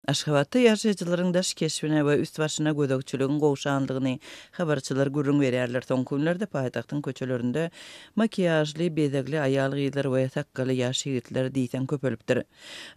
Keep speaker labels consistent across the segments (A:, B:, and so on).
A: Aşgabatda ýaşaýjylaryň daş keşbine we üst-başyna gözegçiligiň gowşandygyny habarçylar gürrüň berýärler. Soňky günlerde paýtagtyň köçelerinde makiýažly, bezegli aýal-gyzlar we sakgally ýaş ýigitler diýseň köpelipdir.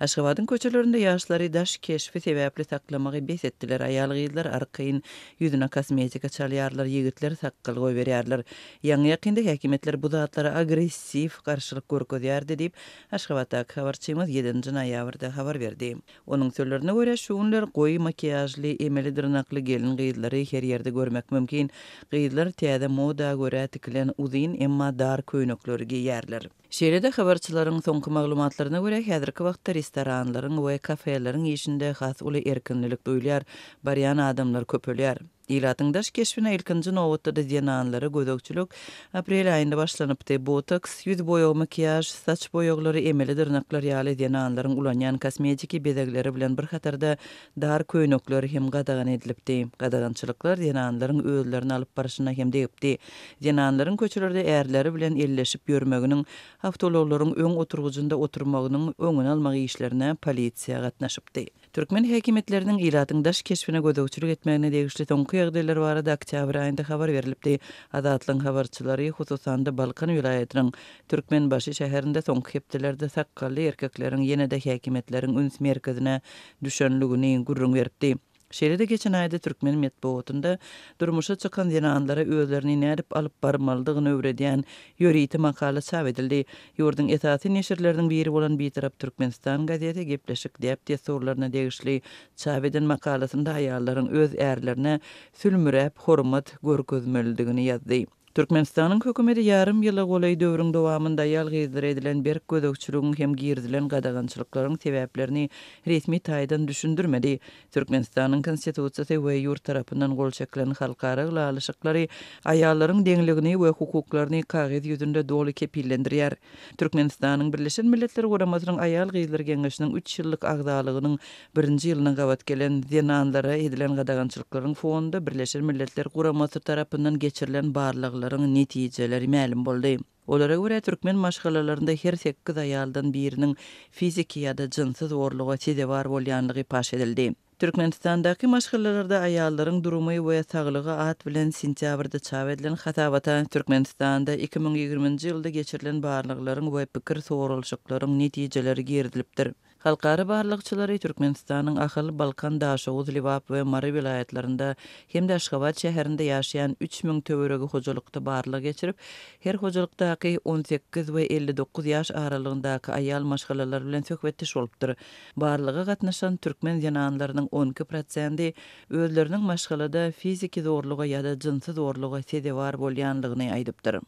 A: Aşgabadyň köçelerinde ýaşlary daş keşbi sebäpli saklamagy bes etdiler, aýal-gyzlar arkaýyn ýüzüne kosmetika çalýarlar, ýigitler sakgal goýberýärler. Ýaňy-ýakynda häkimiýetler bu zatlara agressiw garşylyk görkezýärdi diýip, Aşgabatdaky habarçymyz ýedinji noýabrda habar berdi. Onuň sözlerine görä, şu günler goýy makiýažly, emeli dyrnakly gelin-gyzlary her ýerde görmek mümkin. Gyzlar täze moda görä tikilen uzyn, emma dar köýnekleri geýýärler. Şeýle-de, habarçylaryň soňky maglumatlaryna görä, häzirki wagtda restoranlaryň we kafeleriň işinde has uly erkinlilik duýulýar, barýan adamlar köpelýär. Ilatyň daş keşbine, ilkinji nobatda-da zenanlara gözegçilik aprel aýynda başlanypdy. Botoks, ýüz boýagy, makiýaž, saç boýaglary, emeli dyrnaklar ýaly zenanlaryň ulanýan kosmetiki bezegleri bilen bir hatarda dar köýnekler hem gadagan edilipdi. Gadagançylyklar zenanlaryň özlerini alyp barşyna hem degipdi. Zenanlaryň köçelerde ärleri bilen elleşip ýörmeginiň, awtoulaglaryň öň oturgyjynda oturmagynyň öňüni almak işlerine polisiýa gatnaşypdy. Türkmen häkimiýetleriniň ilatyň daş keşbine gözegçilik etmegine degişli soňky ýagdaýlar barada oktýabr aýynda habar berlipdi. Azatlygyň habarçylary, hususan-da, Balkan welaýatynyň Türkmenbaşy şäherinde soňky hepdelerde sakgally erkekleriň ýene-de häkimiýetleriň üns merkezine düşenligini gürrüň beripdi. Şeýle-de geçen aýda türkmen metbugatynda durmuşa çykan zenanlara özlerini nädip alyp barmalydygyny öwredýän ýörite makala çap edildi. Ýurduň esasy neşirleriniň biri bolan Bitarap Türkmenistan gazeti gepleşik däp-dessurlaryna degişli çap eden makalasynda aýallaryň öz ärlerine sülmüräp hormat görkezmelidigini ýazdy. Türkmenistanyň hökümeti ýarym ýyla golaý döwrüň dowamynda aýal-gyzlara edilen berk gözegçiligiň hem girizilen gadagançylyklaryň sebäplerini resmi taýdan düşündirmedi. Türkmenistanyň Konstitusiýasy we ýurt tarapyndan gol çekilen halkara ylalaşyklary aýallaryň deňligini we hukuklaryny kagyz ýüzünde doly kepillendirýär. Türkmenistanyň Birleşen Milletler Guramasynyň Aýal-gyzlar geňeşiniň üç ýyllyk agzalygynyň birinji ýylyna gabat gelen zenanlara edilen gadagançylyklaryň fonunda Birleşen Milletler Guramasy tarapyndan geçirilen barlaglaryň netijeleri mälim boldy. Olara görä, türkmen maşgalalarynda her sekiz aýaldan biriniň fiziki ýa-da jynsy zorluga sezewar bolýanlygy paş edildi. Türkmenistandaky maşgalalarda aýallaryň durumy we saglygy at bilen sentýabrda çap edilen hasabata Türkmenistanda 2020-nji ýylda geçirilen barlaglaryň we pikir soralyşyklaryň netijeleri girizilipdir. Halkara barlagçylary Türkmenistanyň Ahal, Balkan, Daşoguz, Lebap we Mary welaýatlarynda hem-de Aşgabat şäherinde ýaşaýan 3000 töweregi hojalykda barlag geçirip, her hojalykdaky 18 we 59 ýaş aralygyndaky aýal maşgalalar bilen söhbetdeş bolupdyr. Barlaga gatnaşan türkmen zenanlarynyň 12 prosendi özleriniň maşgalada fiziki zorluga ýa-da jynsy zorluga sezewar bolýanlygyny aýdypdyr.